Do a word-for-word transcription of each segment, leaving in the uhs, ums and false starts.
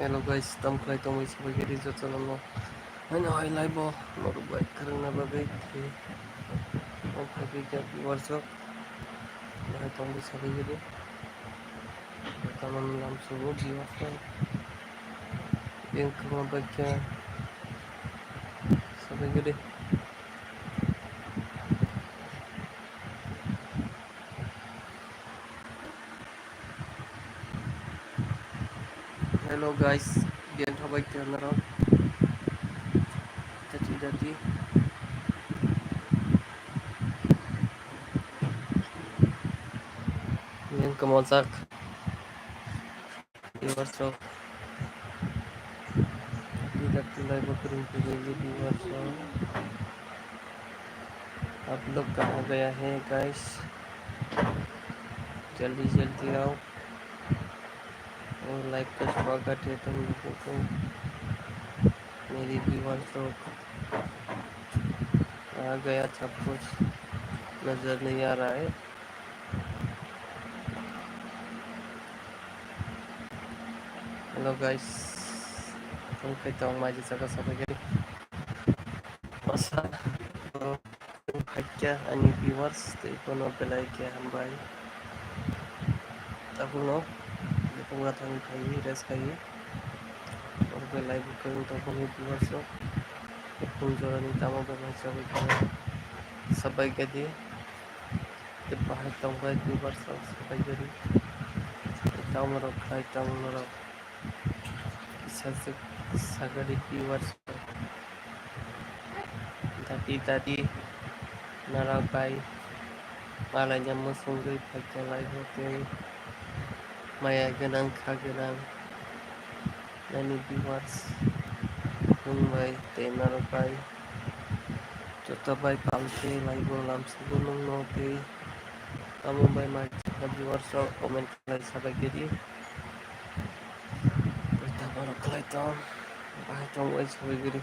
Hello guys, tam khlai tongwi sabai khe di jotono no. Haino hai live o norok bai kwrwngna bagwi khe. Tong phai khe khe viewers rok. Bahai tongwi sabai khe di. Tamoni lam sugo viewers rok. Yang kwma bai khe sabai khe di. Hello guys, biyan thabai khe norok. Dati dati. Yang kwmajak. Viewers rok. Dati dati live o kwrwng kwrwng viewers rok. आप लोग कहाँ गया है guys? जल्दी जल्दी आओ। और live का स्वागत है तुम लोगों को। मेरे viewers लोग, कहाँ गया सब कुछ, नजर नहीं आ रहा है। Hello guys, tong khe tong mai jisa ka sabai gari. Masa, tong khaikya ani viewers, tei kono belai khe hambai. Tabuno, bunga thang khai, rest khai. Tong belai bukhung tong kono viewers rok. Khum jorani tamo belai sabai khe. Sabai gadi. Tei bahai tong bai viewers rok sabai gari. Tei tamo rok khai tong norok. Kisa se sagari viewers rok. Dati dati norok bai malaina muchungwi phaikha lai tei maya gwnang kha gwnang nani viewers wng bai tei norok bai joto bai pal khe lai bo lam sugo nung no tei tamo bai mai viewers rok comment khlai sabai gidi. Tamo rok khlai tong, bahai tong bai sabai gidi.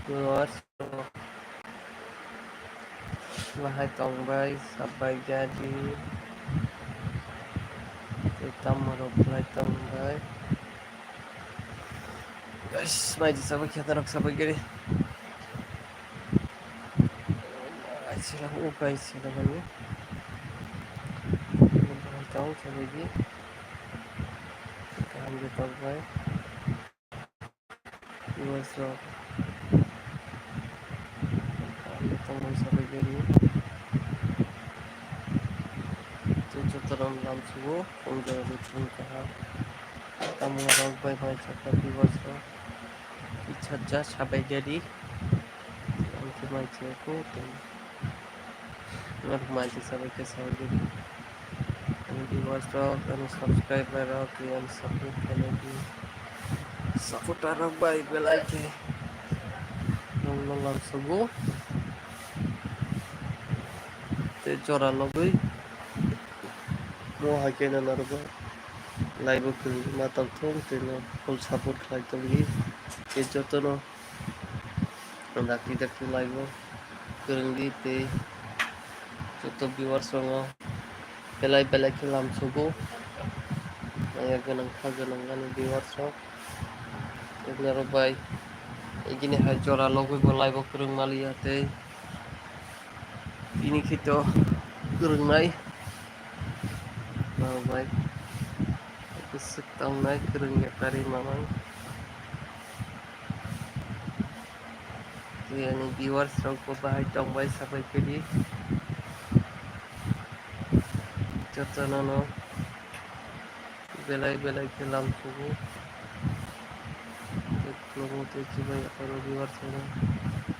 Viewers rok bahai tong bai sabai gadi. Tei tamo rok khlai tong bai. Guys, mai di sabai khe norok sabai gidi. Ai sila o guys sila mani. Bahai tong sabai gidi. Kaham di tong bai. Viewers rok. Ang tongmani sabai gari. Tei joto rok lam sugo, khum jorani khum kaham. Tamo rok bai bai chakha viewers rok. Icha ja sabai gari. Ang khe mai cheko tei. Norok mai sabai khe sabai gari. Ani viewers rok, ani subscriber rok, ani support khainai di. Supporter rok bai belai khe nongno lam sugo. Tei jora logwi mo hai khe norok bai live o kwrwi ma tongthung tei no full support khlai tongdi. Tei jotono Dakti dakti live o kwrwngdi tei joto viewers rokno belai belai khe lam sugo. Maya gwnang kha gwnang ani viewers rok. Tei norok bai igini hai jora logwi bo live o kwrwng maliya tei bini khe to kwrwngnai norok bai bwswk tongnai kwrwng ya karwi mamang. Tei ani viewers rok bo bahai tongbai sabai khe di. Jotono no belai belai khe lam sugo. Tei khulumui tei chibai yapharo viewers rok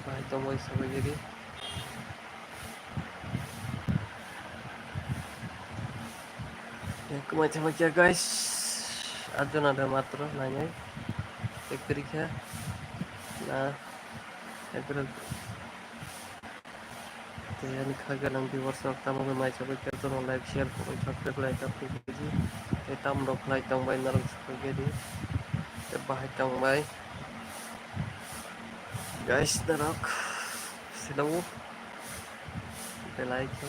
bahai tongbai sabai khe di. Kwmai thangma khe guys, atjona da matro nainai. Ekri khe na ekro. Tei ani kha gwnang viewers rok tamo bai mai sabai khe jono like share comment subscribe lai kha tei tam rok khlai tongbai norok sabai khe di. Tei bahai tongbai guys norok silo. Belai khe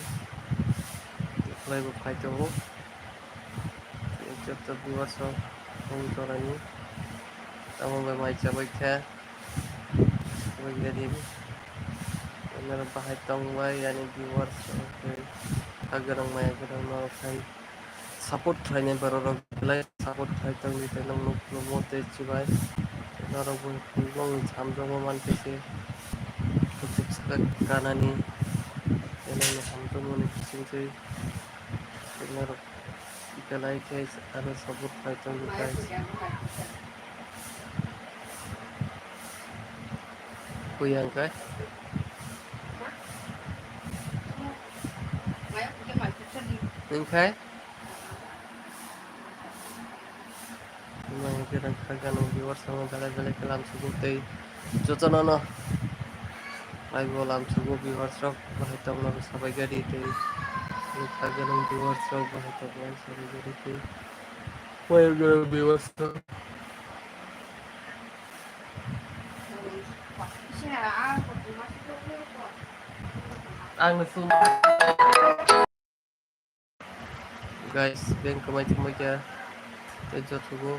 khlai bo phai tongo. Joto viewers rok Phone chorani. Tamo bai mai chabai kha. Bai gari. Norok bahai tongbai, ani viewers rok tei kha gwnang maya gwnang norok khai support khlainai borok rok belai support khlai tongdi tei nokno numo tei chibai norok bo nokni samjongma mankhe se kuchuk swkang kanani tei nokni samjongmani bisingtwi tei norok belai khe ano support khlai tongdi guys. Kuyang khe. Nung khe? Nung khe nang kha gwnang viewers rok belai belai khe lam sugo tei jotono no. Ai bo lam sugo viewers rok bahai tongma sabai gari tei nung kha gwnang viewers rok bahai tongma sabai gari tei. Wai gwnang viewers rok. Ang no sung. Guys, bank kamai thangbai kha tei jothugo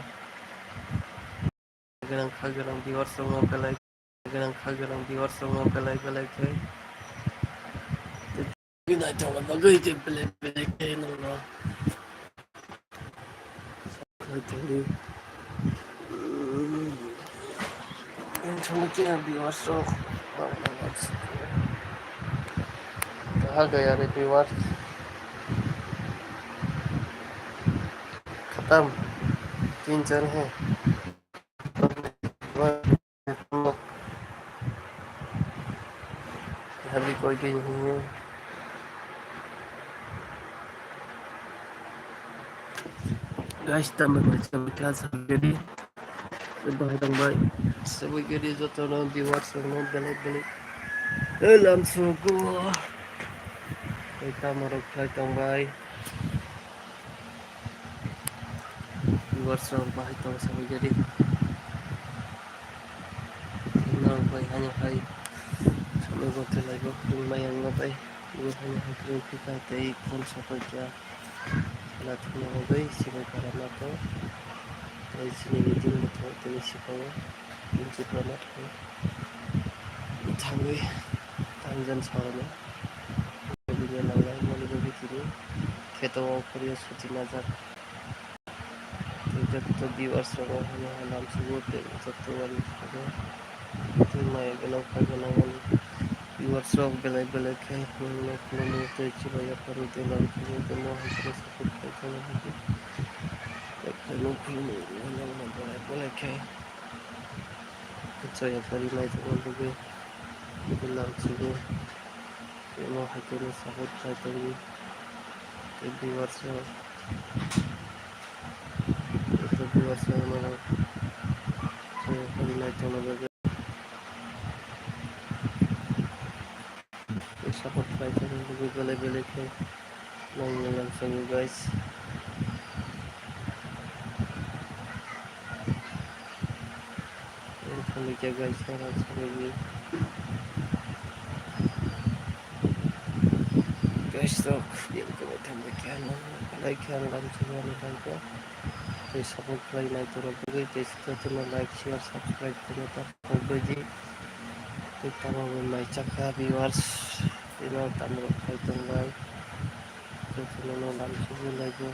gwnang kha gwnang viewers rok no belai gwnang kha gwnang viewers rok no belai belai khe tei naithokna bagwi tei belai belai khe nokno. Ang thangwi khe viewers rok. Kaha gaya re viewers. Khatam. Tin char hai. Habit koi ke nahi hai. Guys, tamo bai sabui class habit gari. Bahai tong bai. Sabui gari joto no viewers rok no belai belai. Lam sugo. Tei tamo rok khlai tong bai. Viewers rok bahai tong sabui gari. Norok bai hano hai samui bo tei laibo khulumai ang no bai. Tini hano hai khulum phika tei phone sokoi kha. Khela thangna bagwi sibai para matho. Tei chini meeting bo thango tini swkango. Tini chukla matho. Thangwi tangjan sawana. Bini nangnai mani bagwi tini kheto o phoriya suti najak. Tei joto viewers rok no hano hai lam sugo tei joto wari sugo. Tei maya gwnang kha gwnang ani viewers rok belai belai khe nokno khulumwi tei chibai yapharo tei lam sugo tei mo hai kheno support khai thangna bagwi. Tei kheno khulumwi nokno belai belai khe chaya pari naithokna bagwi tei lam sugo. Tei mo hai kheno support khai tongdi. Tei viewers rok, tei viewers rok no, tei naithokna bagwi, tei support khai tongdi belai belai khe. Nang nang chwngo guys. Ang thangwi khe guys, ang thangwi. Guys, rok, yang khe thangwi khe ang belai khe ang lam sugo ani bai khe. Tei support khlai nai tongna bagwi tei jotono like, share, subscribe khaina ta pogbaidi. Tei tamo bo mai chakha viewers, tei no tamo rok khai tongbai. Jotono no lam sugo laibo.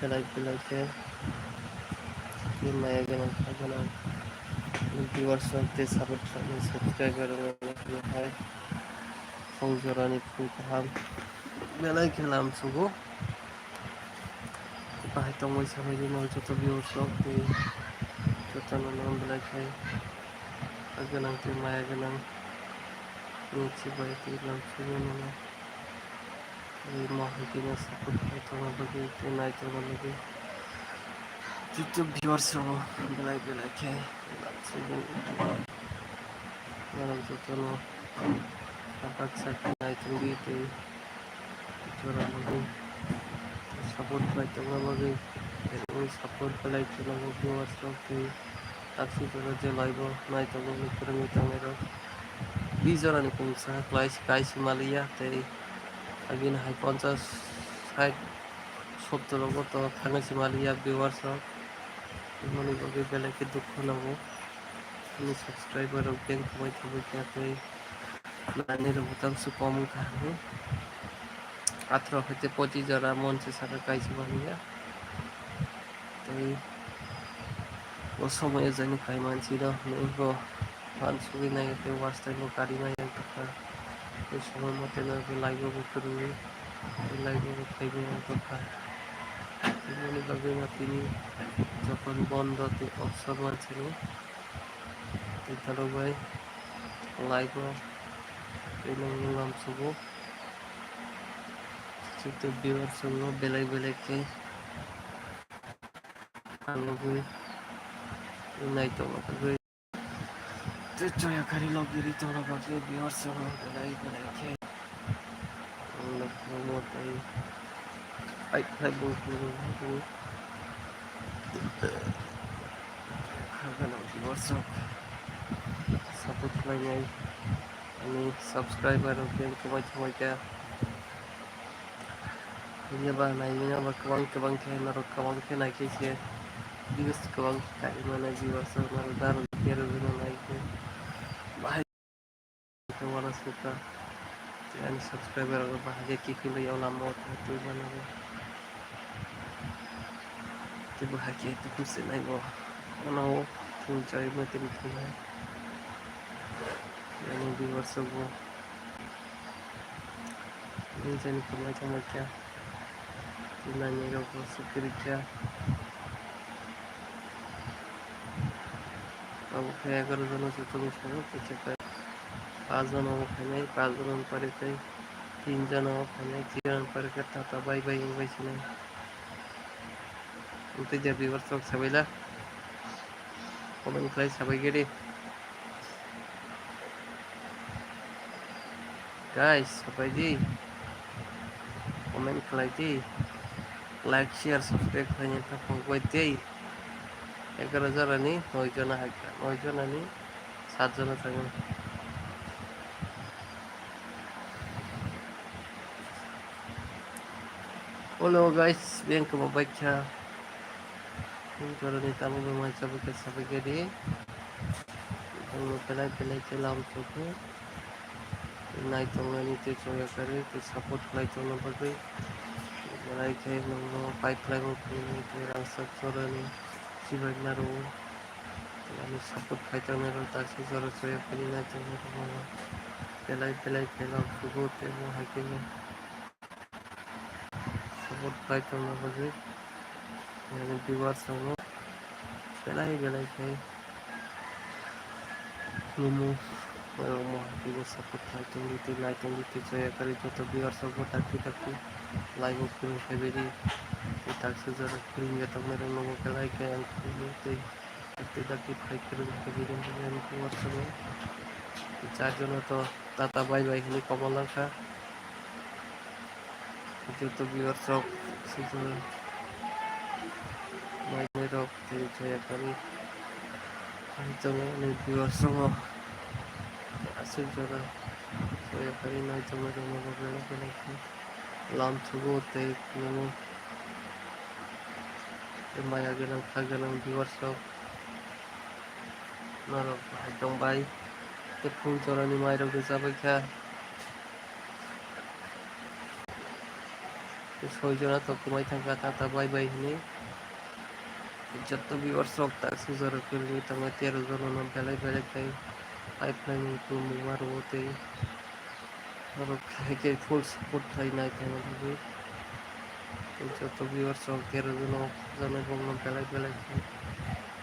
Belai belai khe tei maya gwnang kha gwnang viewers rok tei support khlainai subscriber rok no hai phung jorani phung kaham belai khe lam sugo. Bahai tongbai sabaidi no joto viewers rok tei jotono no belai khe gwnang tei maya gwnang ni chibai tei lam sugo nono. Tei mo hai kheno support khai tongna bagwi tei nai tongna bagwi YouTube viewers rok belai belai khe norok jotono baksa khe nai tongdi tei jora bagwi support khai tongna bagwi tei support belai kheno viewers rok tei taksik jora je laibo nai tongo kwrwngwi tongnairok. Bi jorani kung saha klai se kai se maliya tei agini hai ponchas sait Khub dologo to thangwi se maliya viewers rok. Moni bagwi belai khe dukhu nango. Ani subscriber rok beng khwbai khwbai khe tei nani rok bo tamsuk kom wngkha hinwi. Athro hai tei pochi jora mon se saka kaisa maliya. Tei o somoyo jani kai mansi rok hinwi bo. Phan sugwi nai khe watch time bo kari nai ang tongkha. Tei somoi mote no khe live bo kwrwi, live bo khaibwi ang tongkha. Tei moni bagwi no tini jokhon bondo tei option mansini tei dalogbai live o tei nangni lamsogo. Chwngno viewers rokno belai belai khe ang nugwi nai tongna bagwi. Tei choya kari logiri tongna bagwi viewers rokno belai belai khe ang nukhumo tei ai khlai bo nukhumo. Khagano viewers rok support khlainai ani subscriber rok beng khwbai khwbai kha. Phiya ba nai manya ba kwbang kwbang khe norok kwbang khe nai khe se views kwbang khe kai mano viewers rok norok daro khe rwgwino nai khe bahai khe wala sukha. Tei ani subscriber rok bahai khe kiphilwi o lama o thang twi mano. Tei bahai khe tuku se nai bo. Ano o thung chai bo tini thung hai. Ani viewers rok bo. Tei jani kwmai tongma khe. Tei nani rok bo sukiri khe. Abo khe egaroh jona se tongwi swngo, tei khe paanch jona bo phainai, paanch jona ni pari khe tin jona bo phainai, tin jona ni pari khe tata bye bye wngwi sinai. Tei je viewers rok sabaila comment khlai sabai khe di. Guys, sabai di. Comment khlai di. Like, share, subscribe khlaina taphok bai tei egaroh jona ni noi jona hai kha, noi jona ni sat jona thangwi. Hello guys, beng kwma bai kha. Phung jorani tamo bai mai chabwi khe sabai khe di. Bongno belai belai khe lam sukhu. Nai tongnani tei choya karwi tei support khlai tongna bagwi belai khe nokno pipeline o phunwi tei rangchak jorani chibai narwo. Tei ani support khlai tongnai rok taksuk jora choya karwi nai tongnai rok belai belai khe lam sukhu tei bo hai khe support khlai tongna bagwi ani viewers rokno belai belai khe khulumo. Borok mo hakhe bo support khlai tongdi tei nai tongdi tei choya karwi joto viewers rok bo dakti dakti like o kwrwng khlaibaidi tei taksuk jora kwrwngya tongnai rokno bo belai khe ang khulumo tei dakti dakti phai kwrwng khlaibaidi ani viewers rokno. Tei char jono to tata bye bye hinwi komo langkha. Joto viewers rok sijora nainai rok tei choya karwi. Ani tongo ani viewers rok aswk jora choya karwi nai tongnai rok belai belai khe lam thugo tei nini maya gwnang kha gwnang viewers rok. Norok bahai tong bai. Tei phung jorani mai rok rwjabai kha. Tei soi jora to kwmai thang kha tata bye bye hinwi. Joto viewers rok taksuk jora kwrwngwi tongo tero jona no belai belai khai pipeline ni khulumung ma rwo tei. Norok hai khe full support khlai nai khe bagwi. Tei joto viewers rok tero jono khakjaknai bongno belai belai khe.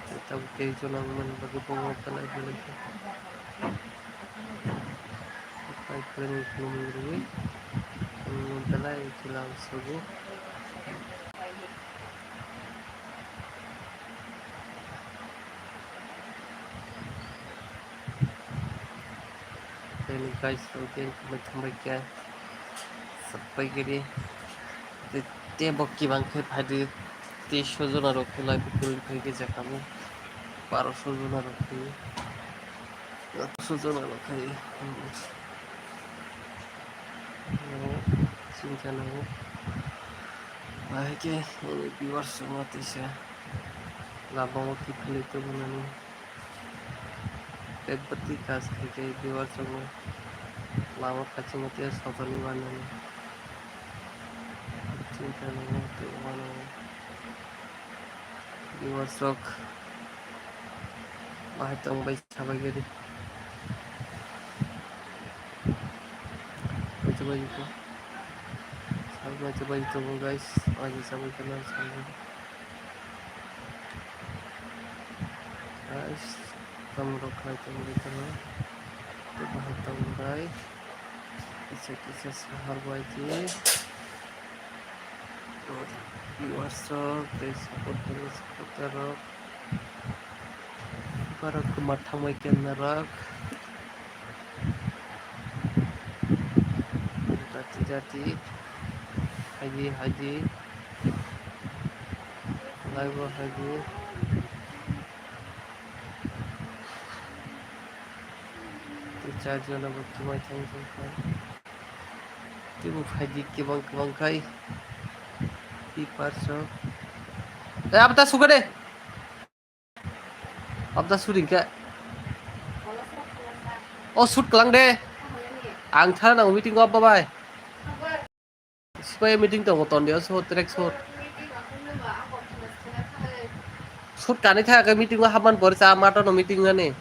Tei tabuk tei jono wngmani bagwi bongno belai belai khe. Hai khe nini khulumung rwui bongno belai khe lam sugo. Tei guys, rok tei thangbai khe sapai khe di. Tei, tei bo kibang khe phai di. Tei sojona rok khe live kwrwi phai khe jaka bo. Baro sojona rok khe. Joto sojona rok khe. Singkha nango. Bahai khe ini viewers rok no tisa lama o kiphilwi tubunani. Tei bwtwi kas khai khe viewers rok no lama kachingma tei sotoni manani. Chini thani tei uanw viewers rok bahai tongbai sabai gari. Bai bai ko. Sabai bai tongo guys. Agi sabai khe nang sabai. Guys, tamo rok khai tongbai khe no. Tei bahai tongbai. Kisa kisa sahar bai khe. Viewers rok tei support khainai supporter rok. Borok kwma thangbai khe norok. Jati jati. Haidi haidi. Laibo haidi. Tei charge no bo kwmai thang tongkha. Tei bo phaidi kwbang kwbang khai. Tei parso. Eh, abta suka de. Abda shooting khe. O shoot kalang de. Ang thana nango meeting o abba bai. Sipai meeting tongo tondi o so track shoot. Shoot kani thaya khe meeting o habman pore cha mato no meeting ani.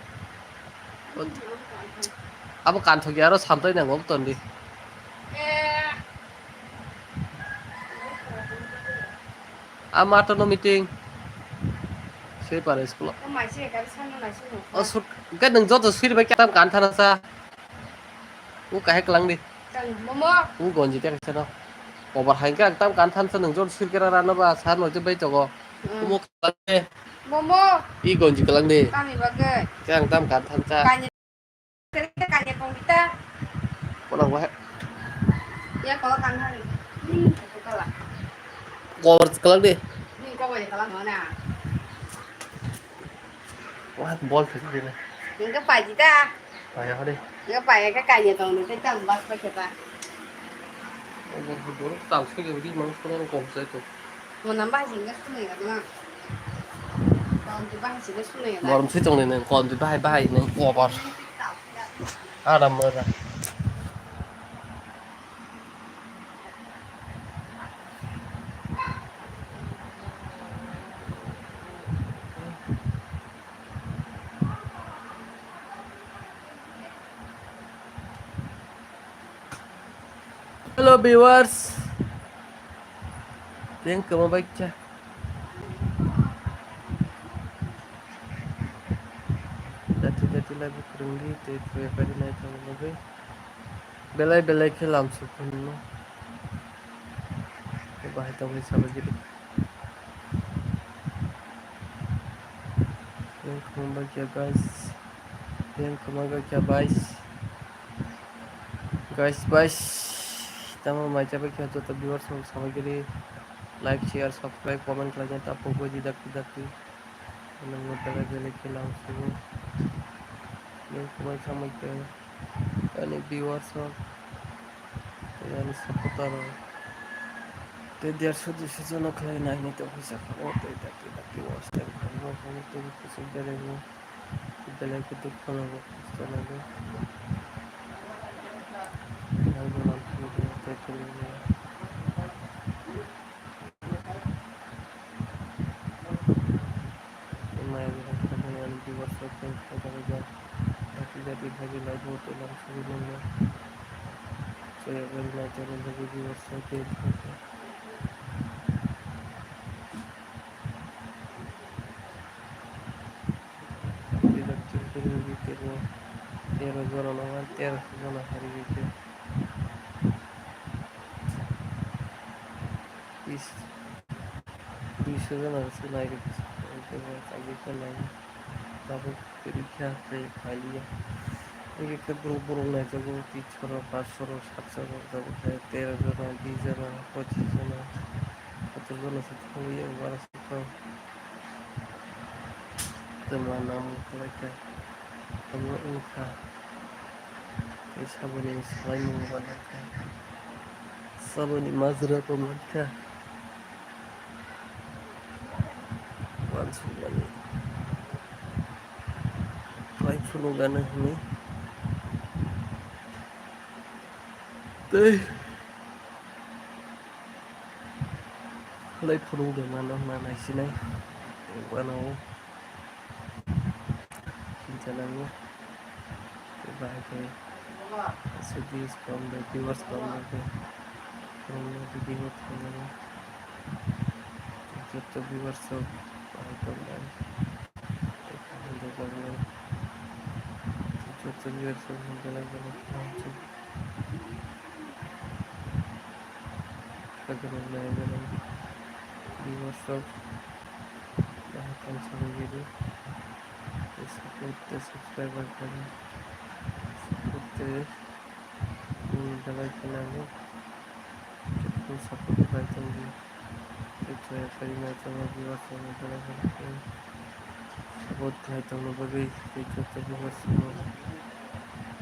Abo kanthok ya aro samtai nango tondi. A mato no meeting. Sei pare school. O sut ke nung joto suri bai katam kan thana sa. U kahek lang di. Momo. U gonji te kaisa no. Obar hai ke tam kan than sa nung joto suri kera rano ba sar no je bai togo. Momo. Momo. I gonji kalang di. Kami bagai. Ke ang tam kan than sa. Kanya tong kita. Kono wah. Ya, kalau kan hari. Ning, kepala. Gobor kalang di. Ning, kau boleh kalang mana? Wah, bol sih sini. Ning, kau paji ta. Paya hari. Ning, kau paya ke kanya tong ni, kita bas pakai ta. Gobor gobor, tau sih jadi manusia orang kau saya tu. Mo nang bahai singga sunai ka na. Kon tu bahai singga sunai ka na. Morom sui tong neng kon tu bahai bahai neng kobar. Aram mera. Hello viewers, teng kama baikya. Jati jati lagu kurungdi tei puri pari nai tong lagu. Belai belai khe lam sukun no. Bahai tongwi sabai gidi. Yang khumbai kya guys. Yang khumbai kya guys. Guys, guys. Tamo mai chabai kya joto viewers rok sabai gidi. Like, share, subscribe, comment khlaina ta pogwi di dakti dakti. Nang belai belai khe lam sugo. Yang khumbai samai kya. Ani viewers rok, tei ani supporter rok, tei derso duiso jono khlai naini tongwi sakha o, tei dakti dakti watch time khaima phone tei kusuk beraibo, belai khe dukha nango, kosto nango. Naibo manthangwi tei philwino. Maya bwkhak khajaknai ani viewers rok tei khajakjak jati jati khaijak live o tei lam sogwi manya. Chwrairok naitokni bagwi viewers rok tei khaijak. Tei rok chwng tei rok tei rok tero jora nangma tero jona hari rikhe. Is. Duiso jona se nai rikha, tabuk rikha tei phailiya. Eke khe borok borok naijago, tinsho rok, pansho rok, satso rok, tabuk khe tero jona, bis jona, pochis jona, kotor jona se thangwi yak bara se thang. Tei ma namo khlai kha, tamo wng kha. Tei saboni salaimung bo nang kha, saboni majra bo man kha. Phunukgano hwnwi tei khlai phunukdi mano hwnna naisinai uanao. Chini channel o bahai khe aswk views kom bai, viewers kom bai khe phunuknai video thangmani. Joto viewers rok bahai tongbai. Joto viewers rok belai belai kaham se. Belai belai viewers rok bahai tong sabai gidi. Tei support tei subscriber khaidi. Support tei belai belai no. Tei full support khlai tongdi. Tei chaya kari nai tongo viewers rok no belai belai khe support khlai tongna bagwi tei joto viewers rok no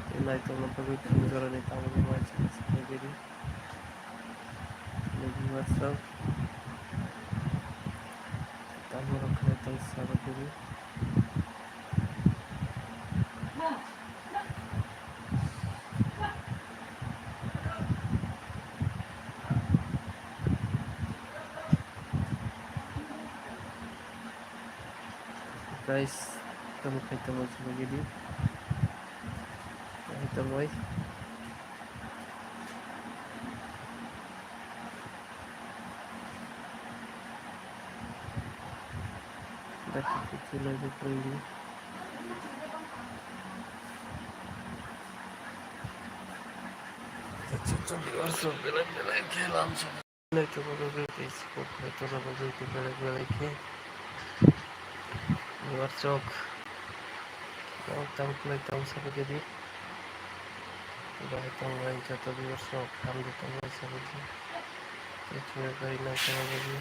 tei nai tongna bagwi tini jora ni tamni uaisa khe sakhlai di. Tini viewers rok tamo rok khlai tong sa bagwi. Guys, tamo khai tamo chwla gidi. Khai tamo ai. Daki kuchula de preli. Belai belai khe lam sa. Belai tongna bagwi tei support khlai tongna bagwi tei belai belai khe viewers rok tamo tamo khlai tamo sabai khe di. Bahai tongbai joto viewers rok hamdi tongbai sabai khe. Tei chwla kari nai tongna bagwi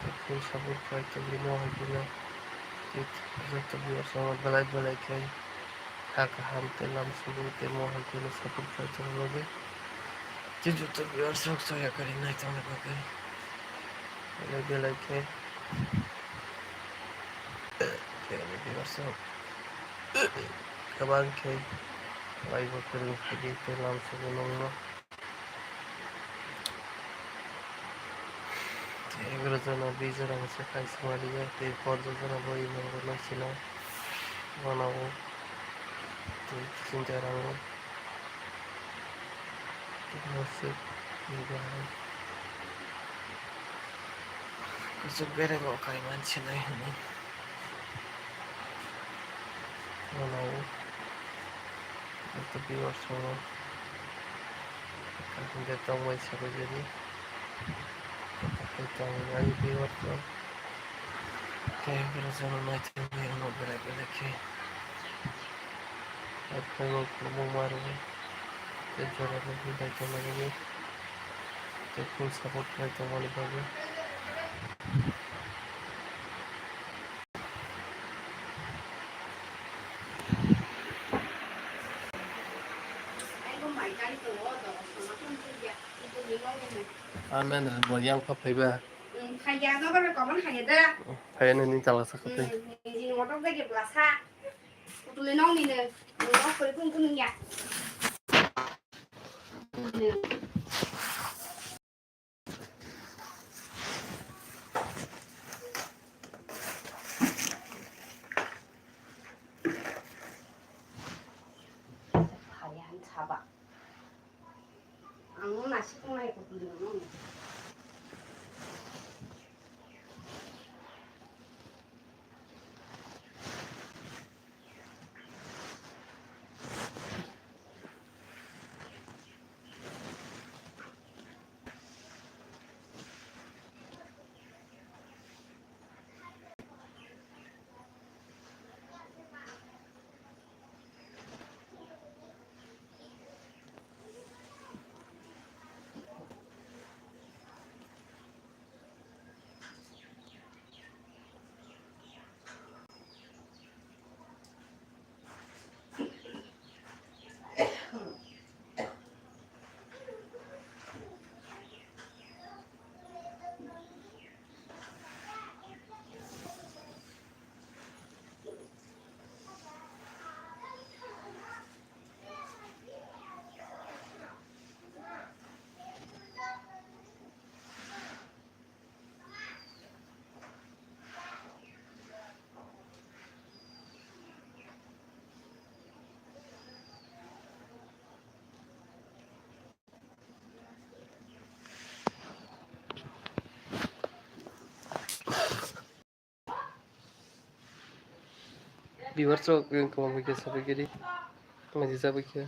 tei full support khlai tongdi mo hai kheno. Tei joto viewers rok belai belai khe kha kaham tei lam sugwi tei mo hai kheno support khlai tongna bagwi. Tei joto viewers rok chaya kari nai tongna bagwi belai belai khe, khe ani viewers rok kwbang khe khlaibo kwrwng khaidi tei lam sugwi nongno. Tei egaroh jona bini jora hwnse kaisa maliya tei pondro jona bo imo rok naisino uanao tei kiching jora o. Tei aswk ni bahai kuchuk beremo kaiman sinai hwnwi uanao joto viewers rok kaham khe tongbai sabai jadi. Joto khe tongnai viewers rok tei borok jono naitugwi ano belai belai khe. Hai phai bo kubungma rwui tei jora rwui bai tongmani tei full support khlai tongmani bagwi. Amen, bo yang kha phaiba. Phaiya nini chala sakha tei. Putuli nong ni ne, nong kori kung kung ya. Ang nasi kung nai kutuli nong. Viewers rok, eh, comment bai khe sabai khe di. Tamo di sabai khe.